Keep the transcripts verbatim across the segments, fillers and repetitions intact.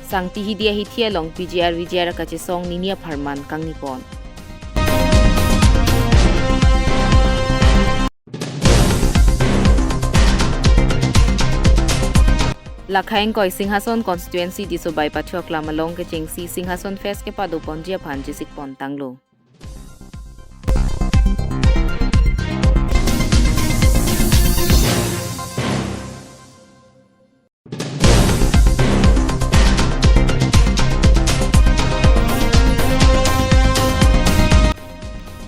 Sangti Hidi ahithi along P G R V G R kachesong nini apharman kangnipon. Lakha ingkoi Singhason constituency Disobai Pathu aklam along kechengsi Singhason Fest kepadoponji aphan chesikpon tanglo.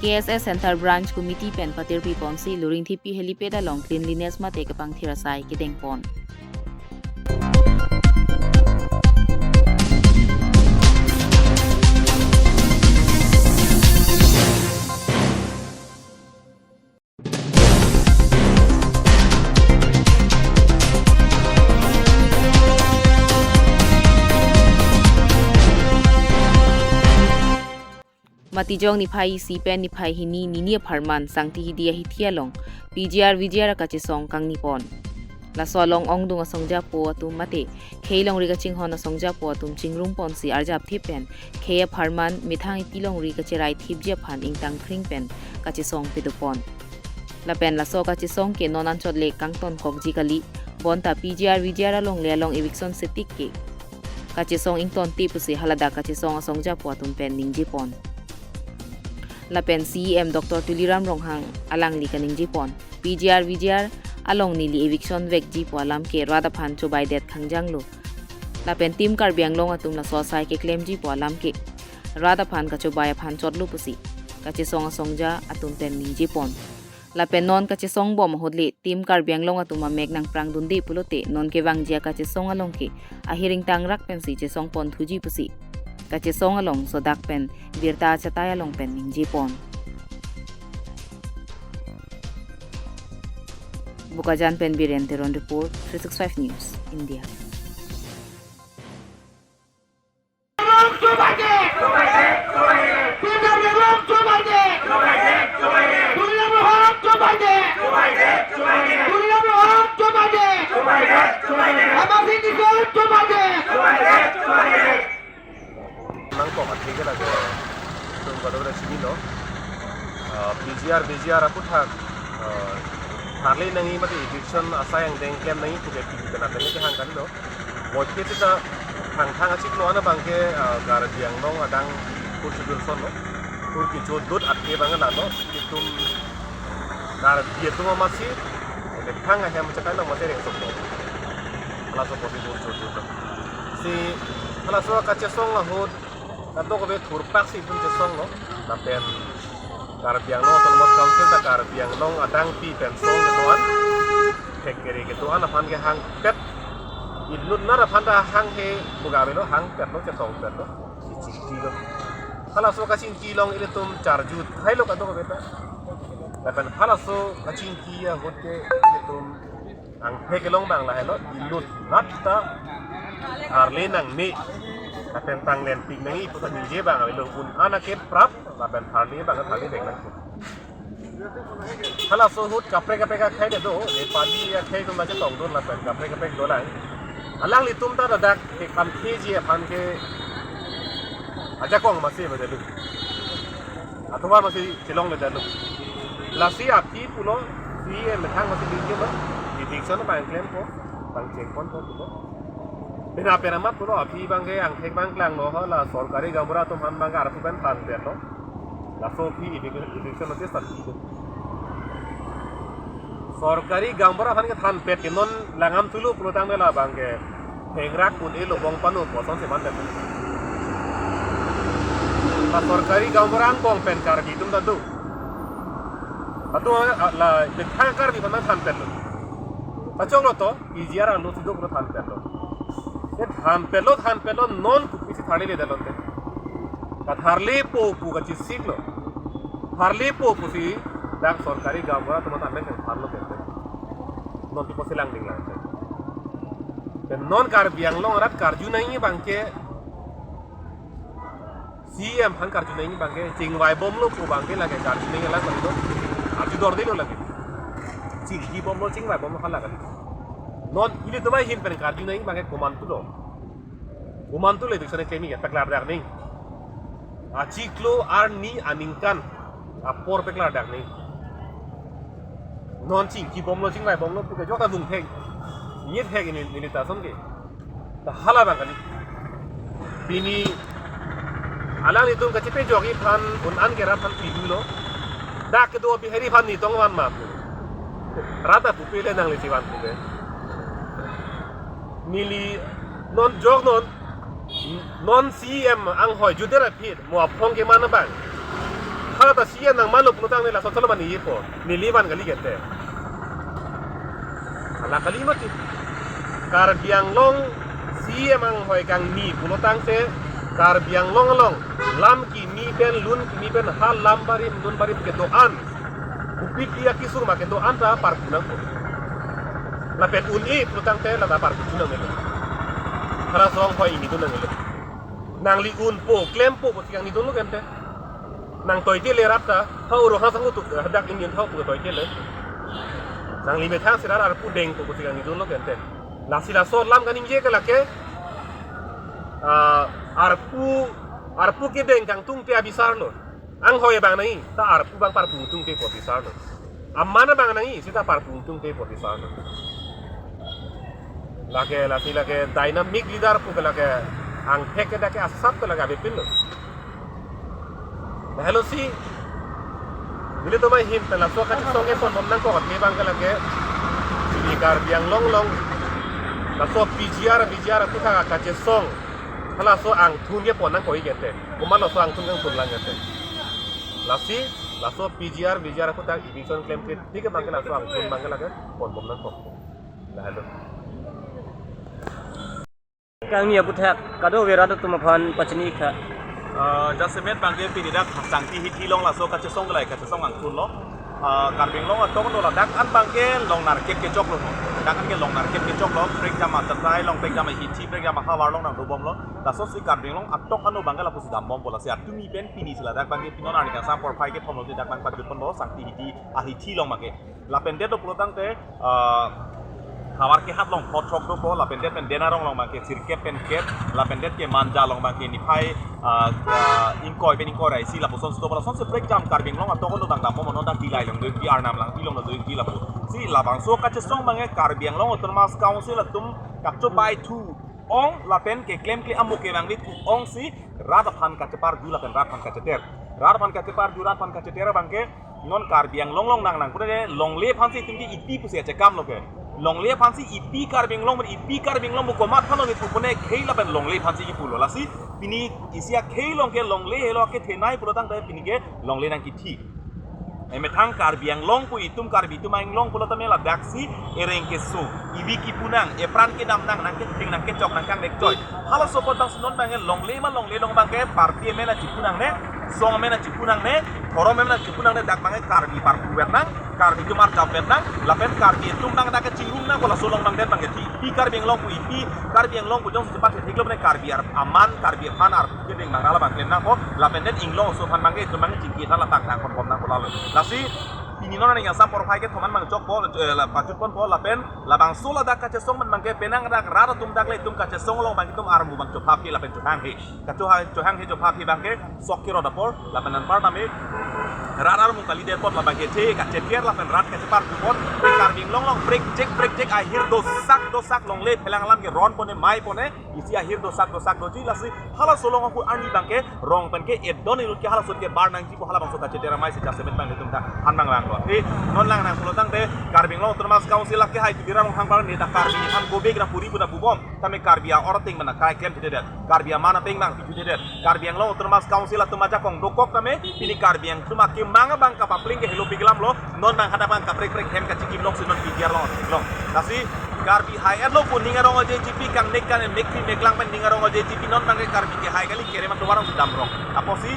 K S S Centre Branch Committee pen patirpiponsi Luringthepi Helipad along cleanliness mate kepangthir asai kedengpon. Matijong niphai isi pen niphai hini nini apharman Sangti Hidi ahithi along P G R V G R kachesong kangnipon. Laso along ongdung asongjapo atum mate khei longri kachinghon asongjapo atum chingrumponsi arjapthip pen khei apharman methang epi longri kacherai thipji aphan ingtang phring pen kachesong pedopon. Lapen laso kachesong ke non anchot le kangtonkokji kali, bonta P G R V G R alongle along eviction setik ke kachesong ingtonte pusi haladak kachesong asongjapo atum pen ningjepon. Lapen C E M Doctor Tuliram Ronghang alangli kaningjepon, P G R V G R along neli eviction vekji pu alam ke rat aphan chobaidet khangjanglo. Lapen Team Karbi Anglong atum laso asai keklemji pu alam ke rat aphan kachobai aphan chotlo pusi kachesong asongja atum pen ningjepon. Lapen non kachesong bom ahut le Team Karbi Anglong atum amek nangprangdunde pulote non kevangji akachesong along ke ahir ingtangrak pensi chesongponthuji pusi kachesong along sodak pen birta achatai along pen ningjepon. Bokajan pen Biren Teron report, three six five News, India. Nangkok athe ke lake itum kadokave chinilo. Ah, P G R, V G R aputhak, ah, tharle nangji mate eviction asai angdeng klem nangji puke P G R penap pen kehang kalilo. Moike sita Thangthang achiklo an abangke, ah, Karbi Anglong adang kur chudul sonlo. Kur kechodot athe abang lalo. Itum Karbi atum amatsi methang ahem chakai lo mate rengsoklo. Halaso apotsi kur chodotlo. Si halaso kachesong ahut kadokave thurpaksi itum chesonglo. Lapen Karbi Anglong Autonomous Council ta Karbi Anglong adangpi pen song kedo-an thek kere kedo-an aphan kehangpet. Inut nar aphan ta hanghe pu ga avelo, hangpetlo, chetongpetlo, kachingkilo. Halaso kachingki along ilitum charju thailo kadokave ta. Lapen halaso kachingki ahut ke ilitum angthek kelong abang lahelo, inut nat ta tharle nangne lapen tanglen pik nangji pu ta ningje abang avelo, un-an ake prap lapen tharle abang tharle deng nang. Halaso ahut kaprek kaprek akhei ta do, Nepali akhei atum ta chetongdun lapen kaprek kaprek dolang. Alanglitum ta ladak ke kam keji aphan ke ajakong masi bade lu. Atovar masi chelongledetlo. Lasi aphi pulo, C E M methang masi dingje lo, eviction pangklempo, pangchengponpo pulo. Pena pena mat pulo, aphi abangke angthek abang klanglo ho, la sorkari gaonbura atum aphan abangke arpu pen thanpetlo. Laso aphi evic-, eviction notice thanpilo. Sorkari gaonbura aphan kethanpet ke non langdam thulo pulotangte labangke thengrak un-elo, bong pano pu asonsi mandet. La sorkari gaonbura angbong pen Karbi atum ta do. Latum, ah, la methang Karbi aphan thanpetlo. Kachoklo to, P G R along si do pulo thanpetlo. Ye thanpetlo, thanpetlo, non kopisi tharleledetlo te. Katharlepo pu kachesiklo. Tharlepo pusi dak sorkari gaonbura atum ta mek tharlo kente. Non kopi pusi langding lang te. Pen non Karbi Anglong arat karju nangji abangke, C E M aphan karju nangji abangke, chingvaibomlo pu abangke lake karju nangji alam kalilo. Arju dordelo lake. Chingkibomlo, chingvaibomlo hala kali. Non ilitum ahin pen karju nangji abangke komantulo. Komantu le dusane kemi ya peklardak nang. Achiklo arni aningkan apor peklardak nang. Non chingki bomlo, chinglai bomlo puke jokta mungthek. Nyet hek ini neli ta som ke. Ta hala abang kali. Pini alanglitum kachepajokji aphan un-an ke rat aphan pidulo. Dak kedo Bihari aphan nitong van ma pu. Rat ta pupe le nangli chivan puke. Neli non jok non, non C M anghoi jutdet aphi mo aphong keman abang. Hala ta C M nangmanlo pulotangte laso tholomani yepo. Neli van kali gente. Hala kali mati. Karbi Anglong C M anghoi kangni pulotangte Karbi Anglong along lam kimi pen, lun kimi pen, ha lam barim lun barim kedo-an, upik iya kisur ma kedo-an ta parpu nangpo. Lapen un-e pulotangte lata parpu nang melo. Halaso anghoi ingni dun nang melo. Nangli unpo, klempo pusi kangni dunlo gente. Nang toite le rat ta, ha oro ha sangkutuk, hadak ingni tha pu toite le. Nangli methang si rat arpu dengpo pusi kangni dunlo gente. Lasi laso lam kaningje ke lake, ah, arpu, arpu kedeng kangtungte abisarlo. Anghoi abang nangji, ta arpu abang parpu tungte pu abisarlo. Aman abang nangji, seta parpu tungte pu abisarlo. Lake, lasi lake dynamic leader puke lake angthek ke dak ke asap ke lake avepinlo. Lahelo si, nelitum ahin pen laso kachesong ke ponbom nangkok ke abang ke lake, di Karbi Anglong along, laso P G R, V G R aputhak kachesong, halaso angthun kepon nangkok-i gente. Komat laso angthun kangthun lang gente. Lasi, laso P G R, V G R aputhak eviction klemkle, thik abang ke laso angthun abang ke lake ponbom nangkok. Lahelo. Kangni aputhak kadokave rat atum aphan pachini tha. Ah, jasemet abang ke pini dak Sangti Hithi along laso kachesong ke lahai kachesong angthunlo. Ah, Karbi Anglong atok do ladak an abang ke longnarkep kechoklo. Dak an ke longnarkep kechoklo. Prekjam atatrai along, prekjam ahithi, prekjam ahavar along nangdobomlo. Laso si Karbi Anglong atok ano abang ke lapusi dambompo, lasi atumi pen pini si ladak abang ke pini non arni kangsam porphai kethom lo si dak abang pajutponpo Sangti Hithi, ahithi along abang ke. Lapen det do pulotangte, ah, havar kehat along photrok dopo, lapen det pen Denarong along abang ke sirkep pen kep, lapen det ke Manja along abang ke niphai, ah, ah, ingkoi pen ingkoi ra isi lapuson si dopo, lasonsi prekjam Karbi Anglong atok ano abang dambom, non dak Dillai along do-ikji, Arnam Langpi along do-ikji lapu. Si labangso kachesong abang ke Karbi Anglong Autonomous Council atum kachobai thu ong lapen keklemkle amo kevangve thu ong si rat aphan kacheparju lapen rat aphan kacheter. Rat aphan kacheparju, rat aphan kacheter abang ke non Karbi Anglong along nang nang pura ke longle aphansi itum ke ipi pusi achekamlo ke. Longle aphansi ipi Karbi Anglong, ipi Karbi Anglong pu komat aphan nang ipu pune khei lapen longle aphansi ipulo. Lasi pini isi akhei along ke longle helo akethenei pulotangte pini ke longle nangkithi. Emethang Karbi Anglong pu itum, Karbi atum a-Anglong pulo tame ladaksi ereng keso, ivi kipu nang, epran kedam nang, nangketheng nangkechok nangkangnek choi. Halaso apot abang si non abang ke longle ma longle along abang ke party amen achipu nangne, song amen achipu nangne, dhorom amen achipu nangne, dak abang ke Karbi parpu vet nang, Karbi atum arjap vet nang, lapen Karbi atum abang dak ke chingrum nang, kola solong abang det abang ke thi. Ipi Karbi Anglong pu, ipi Karbi Anglong pu jongsi chepathetheklo mane Karbi ar-, aman Karbi aphan arpu kedeng abang hala abang klem nangpo, lapen det inglong oso aphan abang ke itum abang ke chingki than la tang tang ponbom nangpo lalo. Lasi pini non arni kangsam porphai kethom an abang chokpo, eh, la pajutponpo lapen labangso ladak kachesong abang ke penang dak rat atum dak le itum kachesong along abang itum armu abang chophaphi lapen chohanghe. Kachohang, chohanghe chophaphi abang ke sok kerot apor, lapen anparta me rat armu kalidet apot labang ke che, kacheker lapen rat kacheparju apot, pre Karbi Anglong along prekjek prekjek ahir dosak dosak longle phelang alam ke ron pone mai pone, isi ahir dosak dosak doji, lasi halaso along ahut arni abang ke rong pen ke edon inut ke halaso ke bar nangji pu halabangso kacheter amei si jasemet abang itum ta han nang langlo. Te non lang nang pulotangte Karbi Anglong Autonomous Council lake hai Tuliram Ronghang bar ne ta Karbi aphan go back ra puri pu ta pubom. Tame Karbi a-or ateng mane kai klemthedet, Karbi aman ateng abang pithedet. Karbi Anglong Autonomous Council atum ajakong dokok tame pini Karbi atum akemang abang kapapling ke helo pik alamlo, non abang hadak abang kaprek prek hem kachikimlok si non P G R along theklong. Lasi Karbi hai-etlo pu ning arong o J G P kangnek kangnek mekthi meklang pen ning arong o J G P non abang ke Karbi ke hai kali, kerem atovar si damrong. Apotsi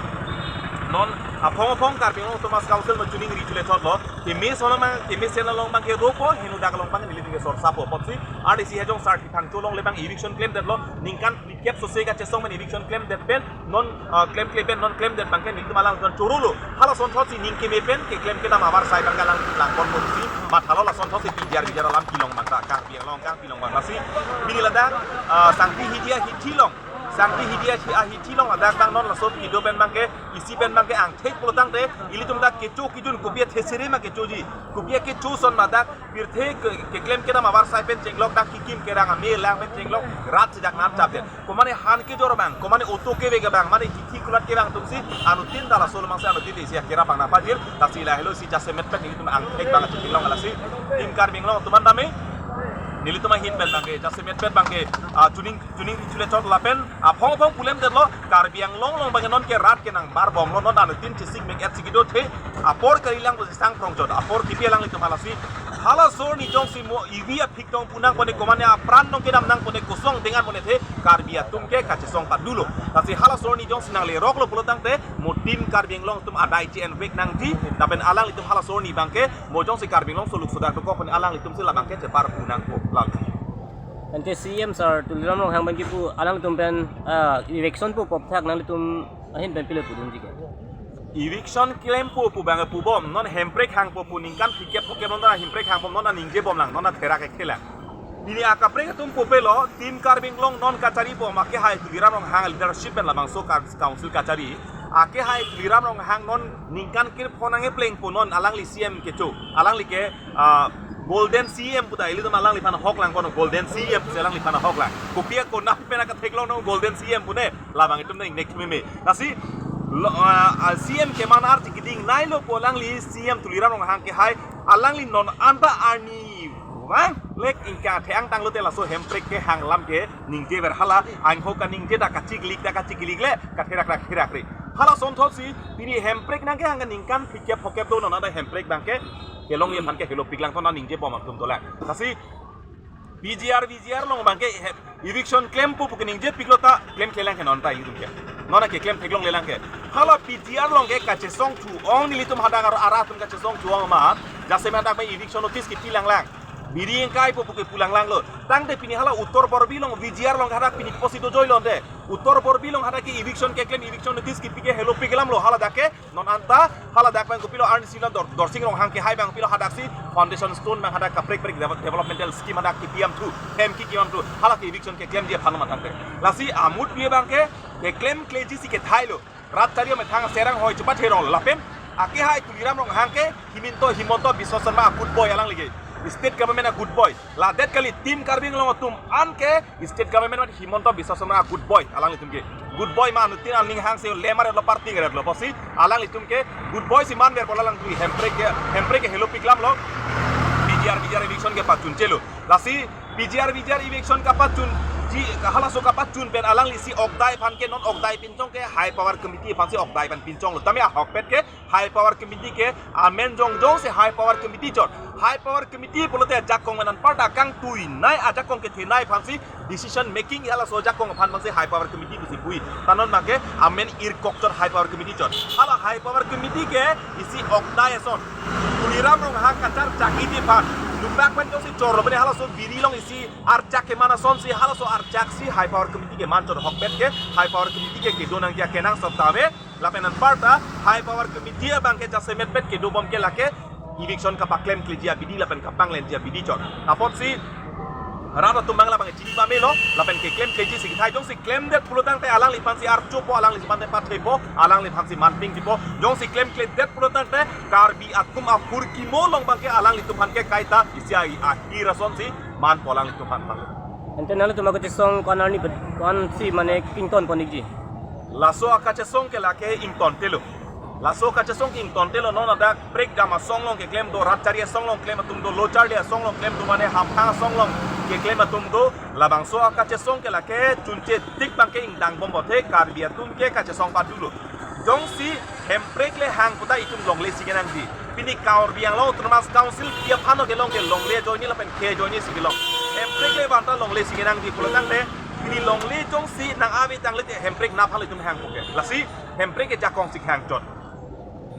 non aphong aphong Karbi Anglong Autonomous Council ma chuningri chule thotlo. Keme ason abang, keme asen along abang ke ropo, heno dak along abang nelitum ke sorsapo. Apotsi R D C Hejong Sarthi Phangcho along le abang eviction klemdetlo, ningkan phlikep sose kachesong pen eviction klemdet pen non, ah, klemkle pen non klemdet abang ke nelitum alang ton chorolo. Halason thotsi ning keme pen keklem kedam avarsai abang ke alang langponpo pusi mathalo, lason thotsi P G R V G R alam kelong abang ta Karbi Anglong kangpilong abang. Lasi pini ladak, ah, Sangti Hithi ahithi along Sangti hidi ahi, ahithi along ladak abang non laso kedo pen abangke, isi pen abangke angthek pulo tangte, ilitum dak kecho kejun kopi athesere ma kechoji, kopi akecho ason ma dak pirthe ke, keklem kedam avarsai pen chenglok, dak kekim kerang ame lang pen chenglok, rat sejak nar chapdet. Komane han kejor abang, komane auto kevek abang, mane kithi kulat ke abang atumsi, anuttin ta laso along si anuttin isi akerap abang nangpajir, lasi lahelo isi jasemet pen nelitum angthek abang achitilong lasi. Team Karbi Anglong atum an tame, nelitum ahin pen abangke, jasemet pen abangke, ah, chuning, chuning chule chot lapen, aphong aphong pulemdetlo, Karbi Anglong along abangke nonke rat ke nangbarbomlo, non anuttin chesik mek et si kedothe, apor kalilang pusi sang prong chot, apor kipi alanglitum halasi, halaso arni jongsi mo ivi aphik tong punang pone komane apran tong kedam nang pone kosong dengan pone the Karbi atum ke kachesong padulo. Lasi halaso arni jongsi nangleroklo pulo tangte mo Team Karbi Anglong atum adai che-envek nangji, lapen alanglitum halaso arni abangke mo jongsi Karbi Anglong soluk sodak dokok pone alanglitum si labangke chepar punangpo lal. Ante C M sir Tuliram Ronghang abangke pu alanglitum pen, ah, eviction pu pop thak nanglitum ahin pen pilo pudunji ke. Eviction klempo pu abang pubom, non hemprek hangpo pu ningkan phlikep phokep non ta hemprek hangpo non ta ningjebomlang, non ta therak ekthelang. Pini akaprek atum pupelo, Team Karbi Anglong non kachari bom, akehai Tuliram Ronghang leadership pen labangso kar-, council kachari. Akehai Tuliram Ronghang non ningkan kre phonang eplengpo non alangli C M kecho, alangli ke, ah, Golden C M puta ilitum alangliphan ahoklang kono Golden C M pusi alangliphan ahoklang. Kopi akonat pen akatheklong non Golden C M pune. Labang itum nang ingnek meme. Lasi lo, ah, ah, C M keman arji keding nailo pu alangli C M Tuliram Ronghang kehai alangli non anta arni vang lek ingka the angtanglote laso hemprek kehang alam ke ningjever hala angho kaningje ta kachiklik ta kachiklik le katherak rak therak re. Hala asonthotsi pini hemprek nangkehang ningkan phlikep phokep do non anta hemprek abangke kelongji aphan ke helopiklang ton ta ningjebom atum dolang. Lasi P G R, V G R along abangke he-, eviction klempo pu keningjepiklo ta, klemklelang ke non ta ilitum ke. Non ke klemtheklonglelang ke. Hala P G R along ke kachesong thu-ong nelitum hadak aro ara atum kachesong thu-ong ma, jasemet dak me eviction notice kipilanglang. Biri ingkaipo pu kepulanglanglo. Tangte pini hala Uttar Borbil along V G R along hadak pini pusi dojoilonde. Uttar Borbil along hadak ke eviction keklem eviction notice kipi ke helopik alamlo hala dak ke. Non anta, hala dak abang kopilo arni sila Dor-, Dorsing Ronghang kehai abang kopilo hadaksi foundation stone abang hadak kaprek prek devel-, developmental scheme hadak kipi amthu, hem kikim amthu, hala ke eviction keklemji aphan matangte. Lasi amut pi abangke, keklemkleji si kethailo. Rat chari amethang serang hoi chupat herong lapen, akehai Tuliram Ronghang ke, Himanta, Himanta Biswa Sarma a good boy alangli ke. State government a good boy. Ladet kali Team Karbi Anglong atum an ke, State government mate Himanta Biswa Sarma good boy alanglitum ke. Good boy ma anuttin aning hangse lemar lo party ngeret lo pusi alanglitum ke good boy si manver pu alangtum hemprek ke, hemprek ke helopiklamlo. P G R V G R eviction kepachunchelo. Lasi P G R V G R eviction kapachunji, halaso kapachun pen alangli si okdai aphan ke non okdai pinchong ke high power committee aphan si okdai aphan pinchonglo. Tame ahokpet ke High Power Committee ke amen jongjong si High Power Committee chot. High Power Committee pulote ajakong pen anparta kangtuinei ajakong kethenei aphansi decision making halaso ajakong aphan abangsi High Power Committee pusi pu-i. Ta non abangke amen irkok chot High Power Committee chot. Hala High Power Committee ke isi okdai ason. Tuliram Ronghang kacharchak idi aphan. Dumbak pen jongsi chorlo pen halaso biri along isi archak keman asonsi halaso archak si High Power Committee keman chot ahokpet ke High Power Committee ke kedo nangji akenangsot ta ave. Lapen anparta High Power Committee abangke jasemetpet kedobom ke lake eviction kapaklemkleji abidi lapen kapanglenji abidi chot. Apotsi rat atum abang labang chini pamelo lapen keklemkleji si kethai jongsi klemdet pulo tangte alangliphansi archopo, alangliphan te pathepo, alangliphansi manpingkipo. Jongsi klemkledet pulo tangte Karbi atum aphurkimo along abangke alanglitum aphan ke kaita isi a-, ahir asonsi manpo alanglitum aphan abang. Ante nanglitum akachesong ko-an arni pet, ko-ansi mane ingtonpon ikji? Laso akachesong ke lake ingtontelo. Laso akachesong ke ingtontelo, non ladak prekdam asong along keklem do, rat chari asong along klem atum do, lo charli asong along klem do, mane hamphang asong along keklem atum do. Labangso akachesong ke lake chunche tik abangke ingdang bombo the Karbi atum ke kachesong padulo. Jongsi hemprek le hang puta itum longle si kenangji. Pini Karbi Anglong Autonomous Council pi aphan kelong ke longle ajoine lapen khei ajoine si kelong. Hemprek le vanta longle si kenangji pulo tangte pini longle jongsi nang ave tangle te hemprek nap hal itum hangpo ke. Lasi hemprek ke jakong si hang chot.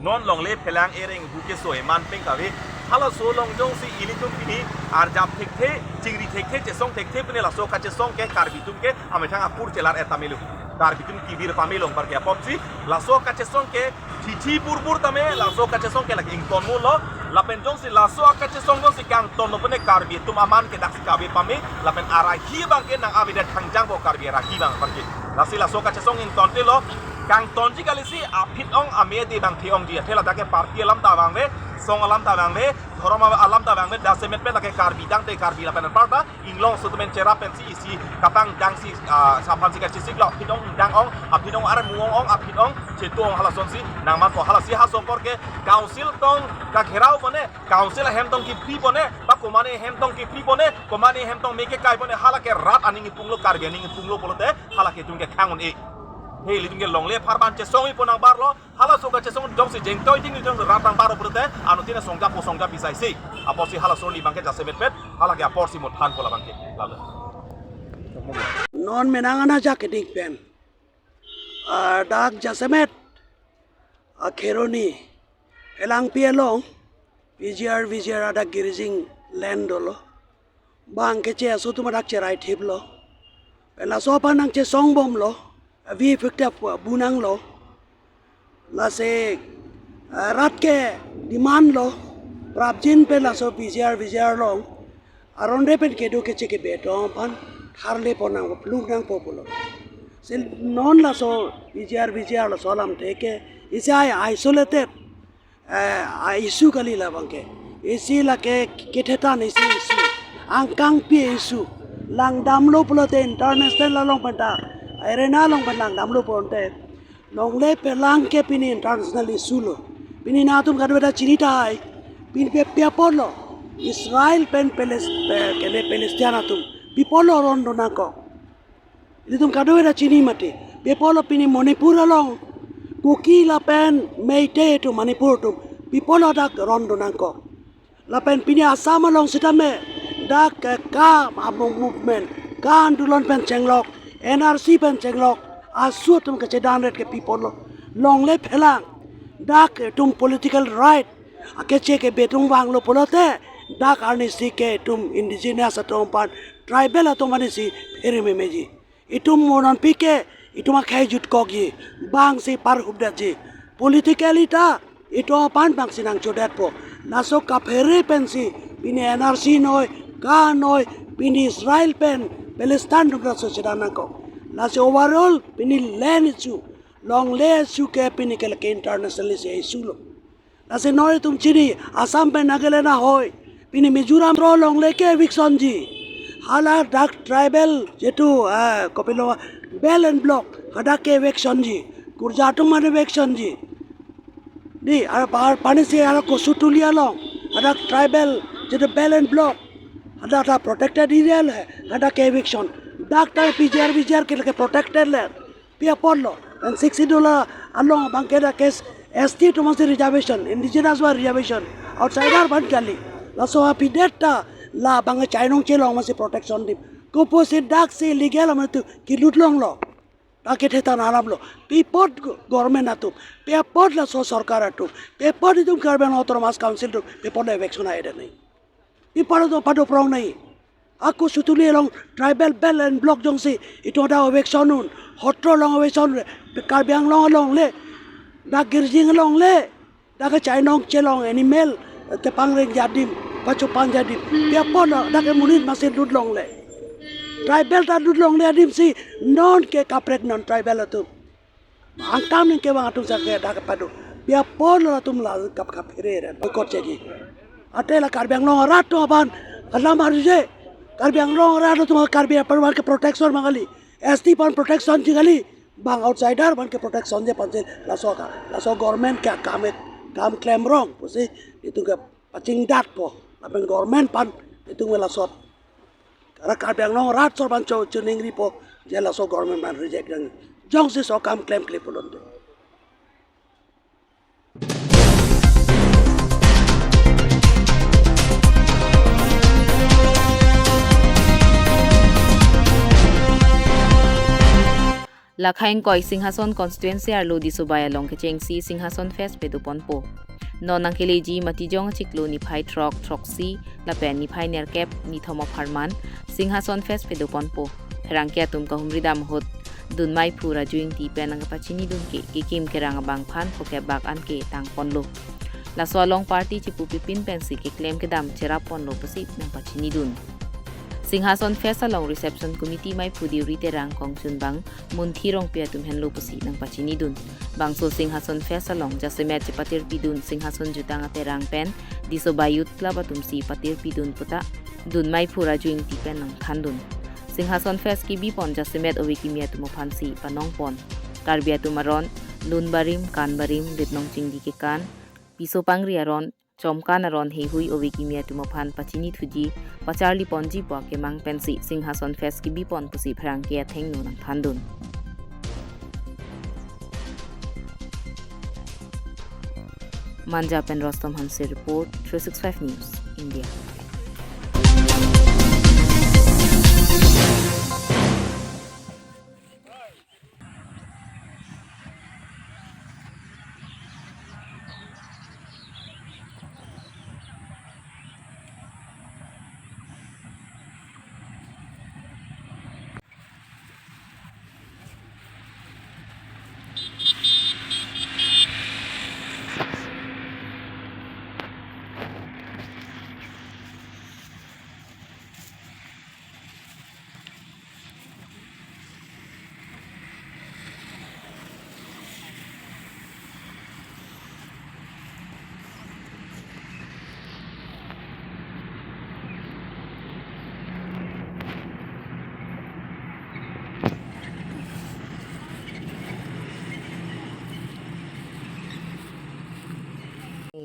Non longle phelang ereng hu keso eman peng kave. Halaso along jongsi ilitum pini arjap thekthe, chingri thekthe, chesong thekthe pine laso kachesong ke Karbi atum ke amethang apor chelar-et pamelo. Karbi atum kevir pamelo anparke apotsi laso kachesong ke chichi burbur tame laso kachesong ke lake ingtonmulo. Lapen jongsi laso akachesong jongsi kangtonlo pine Karbi atum aman ke daksi kave pame. Lapen arahi abangke nang avedet thangjangpo Karbi arahi abang anparke. Lasi laso kachesong ingtontelo, kangtonji kalisi aphi ong ame de bang the-ongji. Athe ladak ke party alam ta bang le, song alam ta bang le, dhorom alam ta bang le, jasemet pen lake Karbi dang te Karbi lapen anparta inglong sutumen cherap pensi isi katang dangsi, ah, saphan si kachesik lo, aphi ong dang ong, aphi ong armu ong ong, aphi ong chetu ong halasonsi nangmanpo. Halasi ha sopor ke council tong kagherao pone, council ahem tong kipri pone, ba komane hem tong kipri pone, komane hem tong meke kai pone, halake rat aning ipunglo, Karbi aning ipunglo pulote, halake itum ke khang un-e. He, ilitum ke longle apharman chesong ipo nangbarlo, halaso kachesong jongsi jengtoi ding jongsi rat nangbarlo pulote, anuttin songja po songja bisai si. Apotsi halaso li bang ke jasemet pet, halake aporsi mo thanpo labang ke. Lalu. Non menang ana ajak keding pen. Ah, dak jasemet. Akheroni. Elangpi along. P G R, V G R adak Girjing land dolo. Bang keche aso atum adak cherai thiplo. Pen laso aphan nangchesong bomlo. Avi effective bu nanglo. Lasi, eh, rat ke demand lo. Prapjin pen laso P G R, V G R along. Aron re pen kedo keche kebe atum aphan tharle pon nangpo, pluk nangpo pulo. Si non laso P G R, V G R laso alamthe ke isi ai isolated, eh, a issue kali labang ke. Isi lake kethetan isi issue. Angkangpi issue. Langdamlo pulote international along pen ta, arena along pen langdamlo pulote. Longle pherang ke pini international issue lo. Pini nangtum kadokave ta chini tahai. Pini pi, pi apotlo. Israel pen Peles-, pe-, kele Palestine atum. Pi apotlo ron do nangkok. Ilitum kadokave ta chini mati. Pi apotlo pini Manipur along. Kuki lapen Meitei atum Manipur atum. Pi apotlo dak ron do nangkok. Lapen pini Assam along sitame dak ke ka among movement, ka andolon pen chenglok, N R C pen chenglok, aso atum kechedan ret ke pi apotlo. Longle pherang, dak itum political right akeche kebe atum vanglo pulote, dak arnisi ke itum indigenous atum aphan, tribal atum arnisi phere memeji. Itum mo nonpik ke, itum akhei jutkokji, bangsi parhupdetji. Politically ta, itum aphan bangsi nangchodetpo. Laso kaphere pensi, pini N R C noi, ka noi, pini Israel pen, Palestine atum laso chedan nangkok. Lasi overall, pini land issue, longle issue ke pini ke lake international issue lo. Lasi non itum chini, Assam pen Nagaland ahoi. Pini Mizoram ro longle ke eviction ji. Hala dak tribal jitu, ah, kopilo belt and block. Hadak ke eviction ji. Kurja atum mane eviction ji. Di, ar par panisi ara Kosutuli along. Hadak tribal jitu belt and block. Hadak ta protected area le. Hadak ke eviction. Dak ta P G R, V G R ke lake protected le. Pi apotlo, and Sixth Schedule along abang ke dak ke S T atum aphansi reservation, indigenous aphan reservation, outsider aphan kali. Laso apidet ta labang chainong chelong aphansi protection dim. Kopusi daksi illegal amat tu kelut longlo. Dak kethetan alam lo. Pi apot go-, government atum. Pi apot laso sorkar atum. Pi apot itum Karbi Anglong Autonomous Council atum. Pi apot eviction ai de nai. Pi apot atum pado prong nai. Ako Kosutuli along tribal belt and block jongsi itum hadak eviction un, hotro along eviction re, Karbi Anglong along le, dak Girjing along le, dak chainong chelong animal, eh, tepang rengji adim, pachopanji adim. Pi apot lo, dak ke monit masi lut longle. Tribal ta lut longle adim si, non ke kaprek non tribal atum. Angtan ning kevang atum sa ke dak pado. Pi apotlo atum la kap kap here re. Boycott cheji. Ante la Karbi Anglong arat atum aphan alam arjuje. Karbi Anglong arat atum Karbi aphan ke protection abang kali. S T aphan protection ji kali. Bang outsider aphan ke protection ji aphansi laso ka. Laso government ke kam, kam klem rong pusi itum ke pachingdatpo. Lapen government aphan itum ke lasot. Karena Karbi Anglong arat sor aphan cho chiningripo, je laso government aphan reject nang. Jongsi so kam klemkle pulote. Lakhai ingkoi Singhason constituency arlo Disobai along kechengsi Singhason Fest padoponpo. Non nangkeleji Matijong achiklo niphai throk, throksi, lapen niphai nerkep, nithom apharman, Singhason Fest padoponpo. Pherangke atum kahumridam ahut, dunmai phu Raju Ingti pen nangkapachinidun ke, kekim kerang abang aphan phokep bak an ke tangponlo. Laso along party chipu pipin pensi keklem kedam cherapponlo pusi nangpachinidun. Singhason Fest along Reception Committee maiphu Deuri Terang, kongchunbang Munthi Rongpi atum henlo pusi nangpachinidun. Bangso Singhason Fest along jasemet chepatirpidun Singhason Jutang Aterang pen Disoba Youth Club atumsi patirpidun puta dun maiphu Raju Ingti pen nangthandun. Singhason Fest kebipon jasemet ove kimi atum aphansi panongpon. Karbi atum aron, lun barim, kan barim, ritnong chingdi kekan, piso pangri aron, chomkan aron heihui ove kimi atum aphan pachinithuji, pacharliponji pu akemang pensi Singhason Fest kebipon pusi pherangke athengno nangthandun. Manja pen Rostom Hanse report, three six five News, India.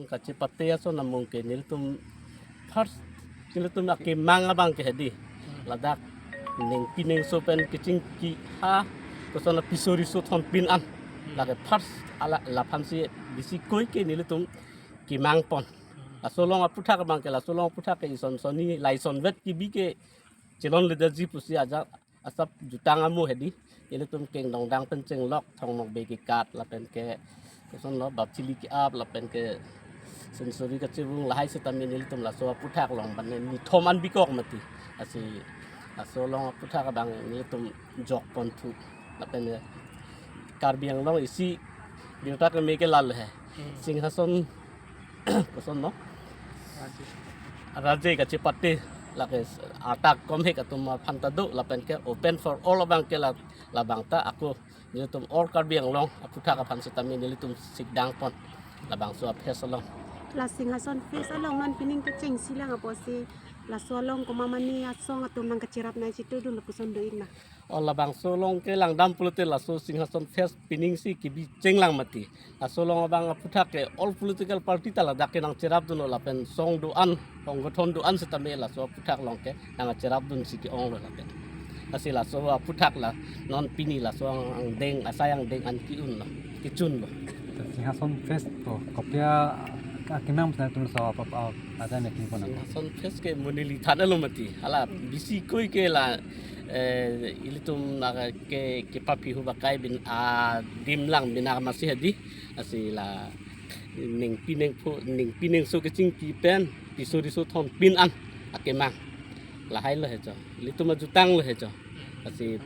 Kachepate ason among ke nelitum first, nelitum akemang abang ke hedi. Ladak ningpi ningso pen kechingki ha, koson piso riso thonpin an. Lake first ala laphansi bisi koi ke nelitum kemangpon. Laso along aphuthak abang ke, laso along aphuthak ke ison sonni, la isonvet kebi ke chelonledeji pusi ajat asap jutang amo hedi. Ilitum kengdongdang pen chenglok, thongnok be kekat, lapen ke kosonlo bapchili ke-ap, lapen ke sensori kachevung lahai setame nelitum laso aphuthak along bane nithom an bikok mati. Lasi laso along aphuthak abang nelitum jokponthu. Lapen ke Karbi Anglong isi birta keme ke lal he. Hmm. Singhason kosonlo? Raje. Raje kachepate lake arta komhek atum aphan ta do, lapen ke open for all abang ke la, labang ta ako nelitum all Karbi Anglong aphuthak aphan setame nelitum sikdangpon labangso a-fest along. La Singhason Fest along non pining kechengsi lang apotsi laso along komat mane asong atum nangkacherap nangchitudun lapuson do-ik ma? O labangso along ke langdam pulote laso Singhason Fest piningsi kebi chenglang mati. Laso along abang aphuthak ke all political party ta ladak ke nangcherapdunlo lapen song do-an, songgothon do-an setame laso aphuthak along ke nangcherapdunsi ke-onglo lapen. Lasi laso aphuthak la non pini laso ang, angdeng, asai angdeng an ke-unlo, kechunlo. Singhason Fest to kopi akemang pesen atum so apa, apa, ada ne kini pona? Singhason Fest ke mo neli than-etlo mati. Hala bisi koi ke la, eh, ilitum na ke, kepapi hu bakai bin adim lang bin amatsi hedi. Lasi la ningpi ningphu, ningpi ningso kechingki pen piso riso thonpin an akemang. Lahailo he cho. Ilitum ajutanglo he cho. Lasi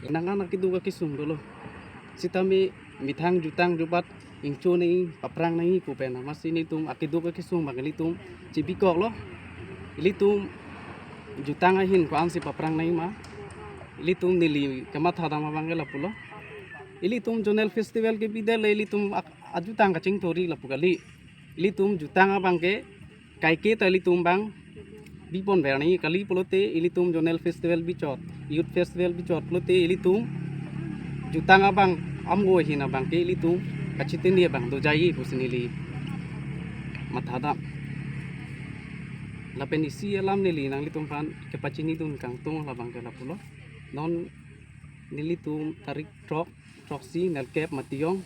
nang anak keduk akesung dolo. Setame methang jutang jubat ingcho nangji, paprang nangji pu pen amatsi nelitum akeduk akesung abang ilitum chebikoklo. Ilitum jutang ahin ko-ansi paprang nangji ma, ilitum neli kamathadam abang ke lapulo. Ilitum zonal festival kebidet le ilitum ak-, ajutang kachingthurji lapu kali. Ilitum jutang abang ke kaike ta ilitum abang biponver nangji kali pulote ilitum zonal festival bichot, youth festival bichot pulote ilitum jutang abang amgo ahin abang ke ilitum kachitini abang dojaiji pusi neli mathadam. Lapen isi alam neli nanglitum aphan kepachinidun kangtung labang ke lapulo. Non nelitum tarik throk, throksi, nelkep Matijong,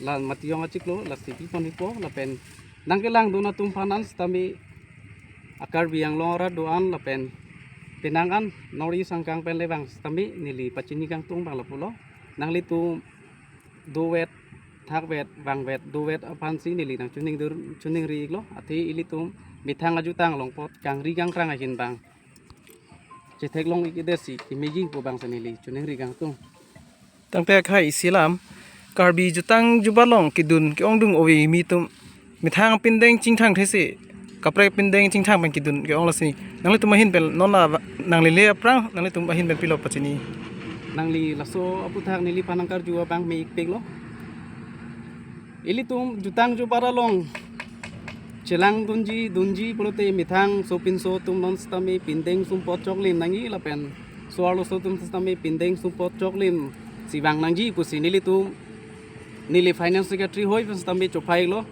la Matijong achiklo, lasi pipon hipo, lapen nangkelangdun atum aphan an setame a-Karbi Anglong arat do-an lapen penang an North East angkang pen le abang setame neli pachini kangtung abang lapulo. Nanglitum dovet, thakvet, vangvet, dovet aphansi neli nangchining dur, chiningri-iklo, athe ilitum methang ajutang along apot kangri kangkrang ahin abang chetheklong-ik-edetsi kemeji pu abangsi neli chiningri kangtung. Tangte akhai isi alam, Karbi jutang jubat along kedun ke-ongdung ove kimi atum methang pindeng chingthangthesi Kaprek pindeng chingthang pen kedun ke-ong lasi. Nanglitum ahin pen non la nanglele aphrang nanglitum ahin pen pilo pachini. Nangli laso aputhak neliphan nangkarju abang me-ik peklo. Ilitum jutang jubar along chelangdunji dunji pulote methang sopinso atum non sitame pindeng sumpot choklim nangji lapen so-arloso atum sitame pindeng sumpot choklim si vang nangji pusi nelitum neli finance secretary hoi pen sitame chophai-iklo.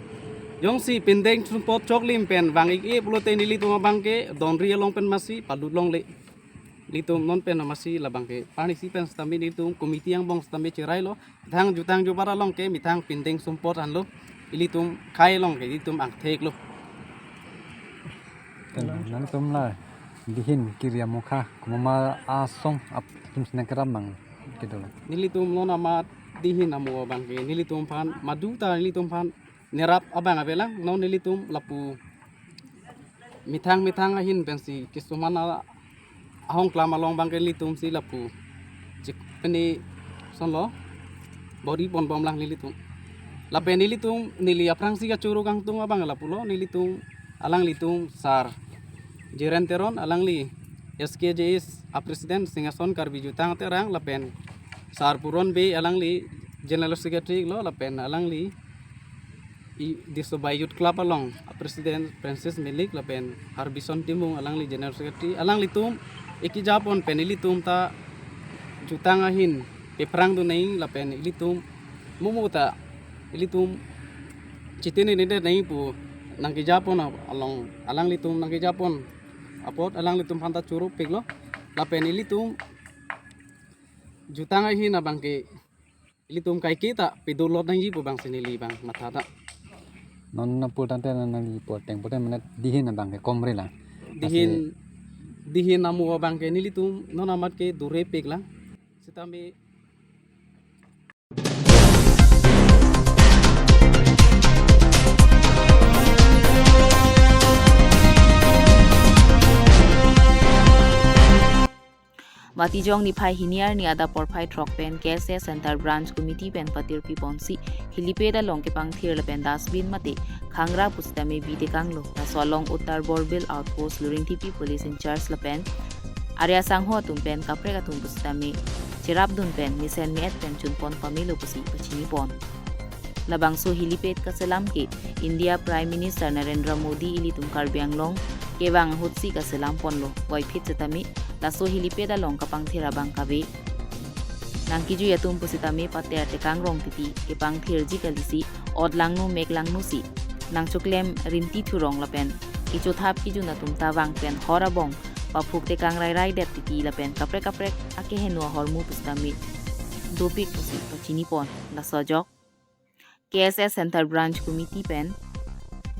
Jongsi pindeng sumpot choklim pen vang-ik-e pulote nelitum abang ke donri along pen masi palut longle. Nelitum non pen masi labang ke parnisi pen sitame nelitum committee angbong sitame cherailo. Thang jutang jubar along ke methang pindeng sumpot anlo. Ilitum khei along ke ilitum angthek lo. Nangtum la dihin kiri amokha kumama asong ap tum sinang keram mang kedo. Nelitum non amat dihin amo abang ke nelitum aphan madu ta nelitum aphan nerap abang avelang non nelitum lapu methang methang ahin pensi kisuman a- ahongklam along abang ke nelitum si lapu chik peni sonlo bor-i ponbomlang nelitum. Lapen nelitum neli aphrangsi kachoro kangtung abang lapulo nelitum alanglitum sir Jiren Teron alangli S K J S a president Singhason Karbi Jutang Terang lapen sir Puron Bey alangli general secretary lo lapen alangli i Disobai Youth Club along a president Francis Milik lapen Harbison Timung alangli general secretary alanglitum ikijapon pen ilitum ta jutang ahin pephrang dunei lapen ilitum mumu ta ilitum chitini nide nai pu nangkijapon along alanglitum nangkijapon apot alanglitum aphan ta choro peklo lapen ilitum jutang ahin abang ke ilitum kaike ta pedolot nangji pu abang si neli abang matha ta. Non na pul tangte na nangji pul teng pul teng mana dihin abang ke komre la. Dihin dihin amo abang ke nelitum non amat ke dore peklang. Sitame Matijong niphai hini arni adap porphai throk pen K S A Centre Branch Committee pen patirpi ponsi helipad along kepangthir lapen dustbin mate khangra pusitame bi tekanglo. Laso along Uttar Borbil Outpost Luringthepi Police in charge lapen area sangho atum pen kaprek atum pusitame cherapdun pen mesen me-et pen chunpon pamelo pusi pachinipon. Labangso helipad kaselam ke India Prime Minister Narendra Modi ilitum Karbi Anglong kevang ahutsi kaselam ponlo. Boiphit setame laso helipad along kapangthir abang kave. Nangkijui atum pusitame pater tekang rong titi kepangthirji kalisi otlangno meklangno si nangchoklem rinti thurong lapen kechothap kejun atum ta vang pen hor abong paphuk tekang rairai det titi lapen kaprek kaprek akeheno ahormu pusitame dopik pusi pachinipon. Laso ajok K S A Centre Branch Committee pen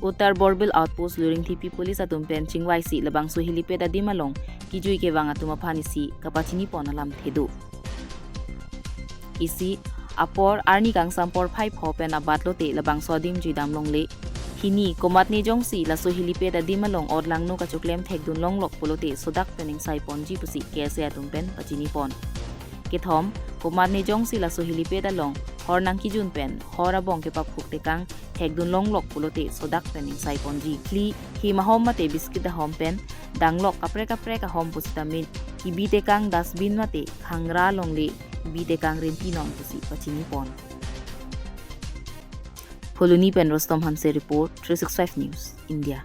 Uttar Borbil Outpost Luringthepi Police atum pen chingvaisi labangso helipad adim along kejui kevang atum aphan isi kapachinipon alamthe do. Isi apor arni kangsam porphai pho pen abat lote labangso adim juidam longle. Hini komatne jongsi laso helipad adim along otlangno kachoklem thekdun longlok pulote sodak pen ingsai ponji pusi K S A atum pen pachinipon. Kethom, komatne jongsi laso helipad along hor nangkejun pen hor abong kepaphuk tekang thekdun longlok pulote sodak pen ingsai ponji. Phli, him ahom mate biscuit ahom pen danglok kaprek kaprek ahom pusitame kebi tekang dustbin mate khangra longle bi tekang rinti non pusi pachinipon. Phuloni pen Rustom Hanse report, three six five News, India.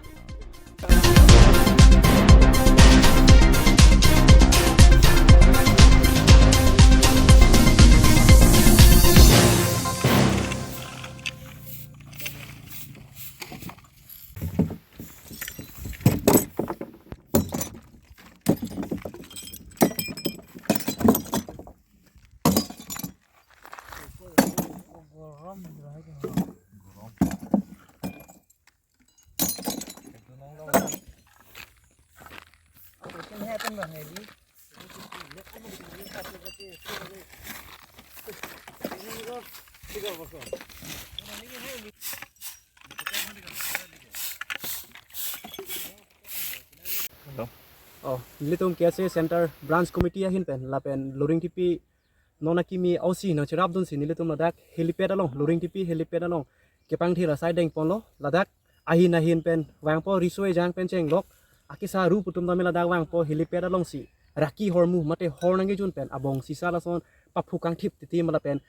Hello. Oh, nelitum K S A Centre Branch Committee ahin pen lapen Luringthepi non akimi ausi nangcherapdunsi nelitum ladak helipad along, Luringthepi helipad along kepangthir asai dengponlo. Ladak ahin ahin pen vangpo, riso ejang pen chenglok akesa ru pu atum tame ladak vangpo helipad alongsi raki hormu mate hor nangkejun pen abong sisa lason paphuk kangthip titi ma lapen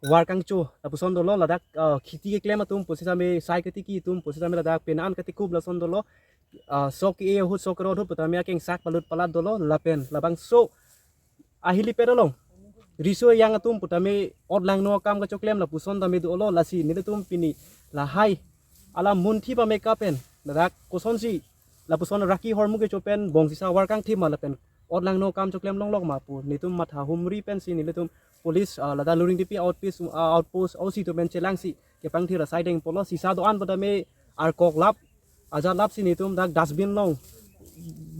war kangcho lapuson dolo, ladak ah, khiti keklem atum pusitame, sai ketiki atum pusitame, ladak penan ketikup lason dolo. Ah, sok ke ahut sok rot ahut putame akengsak palut palat dolo lapen labangso ahelipad along riso ejang atum putame otlangno akam kachoklem lapuson tame dolo. Lasi nelitum pini lahai alam munthi pame kapen ladak kosonsi lapuson raki hormu kecho pen bong sisa war kangthip ma lapen otlangno akam choklem longlok ma pu nelitum matha humri pensi nelitum police ah, ladak Luringdipi outpost ah, outpost O C atum pen chelangsi kepangthir asai dengpolo. Sisa do-an putame arkok lap ajat lapsi nelitum dak dustbin along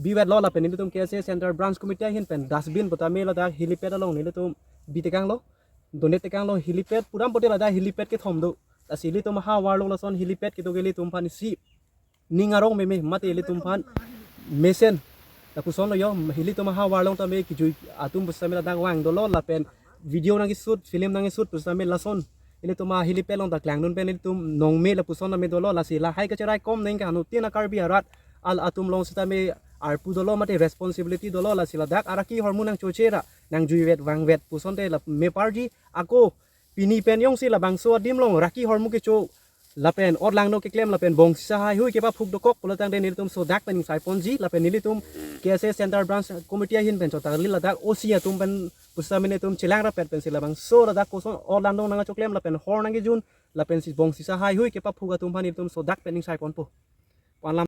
bivetlo lapen nelitum K S A Central Branch Committee ahin pen dustbin putame ladak helipad along nelitum bitekanglo, donate tekanglo. Helipad pudam pote ladak helipad kethom do. Lasi ilitum ahavar along lason helipad kedo ke ilitum aphan isi ning arong meme mate ilitum aphan mesen lapusonlo yo. Ilitum ahavar along tame kijui atum pusitame ladak vang dolo lapen video nangkeshoot, film nangkeshoot pusitame lason ilitum ahelipad along ta klangnun pen ilitum nongme lapuson tame dolo. Lasi lahai kacherai kom neng ke anutin a-Karbi arat al atum along sitame arpu dolo mate responsibility dolo. Lasi ladak araki hormu nangchoche ra nangjuivet vangvet puson te la meparji ako pini pen jongsi labangso adim along raki hormu kecho lapen otlangno keklem lapen bong sisa haihui kepaphuk dokok pulo tangte nelitum sodak pen ingsai ponji lapen nelitum K S A Central Branch Committee ahin pen chotali ladak O C atum pen pusitame nelitum chelang rapet pensi labangso ladak koson otlangno nangkachoklem lapen hor nangkejun lapensi bong sisa haihui kepaphuk atum aphan nelitum sodak pen ingsai ponpo. Pu alam